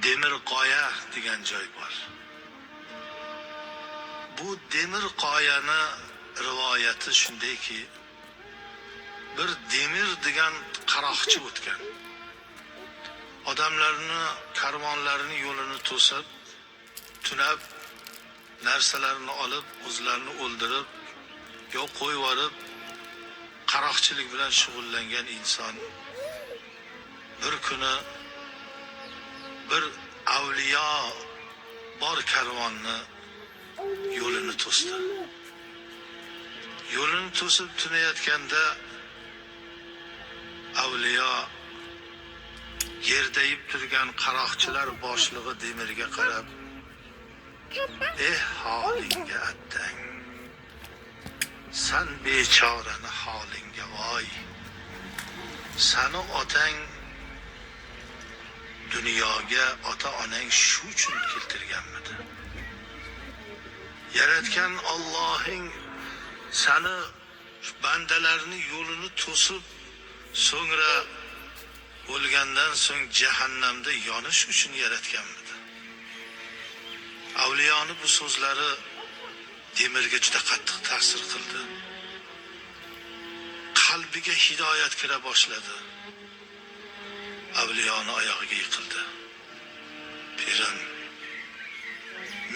Demirqoya degan joy bor. Bu Demirqoyani rivoyati shundayki, bir Demir degan qaroqchi o'tgan. Odamlarni, karvonlarni yo'lini to'sib, tunab, narsalarini olib, o'zlarini o'ldirib, yo qo'yib yuborib, qaroqchilik bilan shug'ullangan inson bir kuni bir avliyo bor karvonni yo'lini to'sdi. Yo'lini to'sib tunayotganda avliyo gerdayib turgan qaroqchilar boshlig'i Demirga qarab, "Eh, holingga attang, san bechorani holingga voy, sani otang dunyoga ota onang shu uchun keltirganmidi? Yaratgan Allohing sani bandalarni yo'lini to'sib, so'ngra o'lgandan so'ng jahannamda yonish uchun yaratganmidi?" Avliyoni bu so'zlari Demirga juda qattiq ta'sir qildi. Qalbiga hidoyat kira boshladi. Avliyoni oyog'iga yiqildi. "Pirim,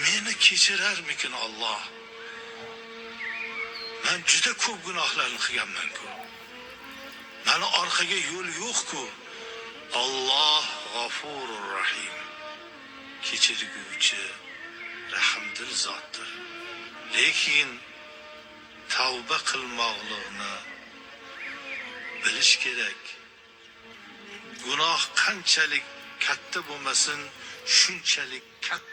meni kechirarmikin Alloh? Man juda ko'p gunohlarni qilganman-ku. Mani orqaga yo'l yo'q-ku." "Alloh g'afurur rahim. Kechirguvchi, rahmdil zotdir. Lekin tavba qilmoqlikni bilish kerak. Gunoh qanchalik katta bo'lmasin, shunchalik katta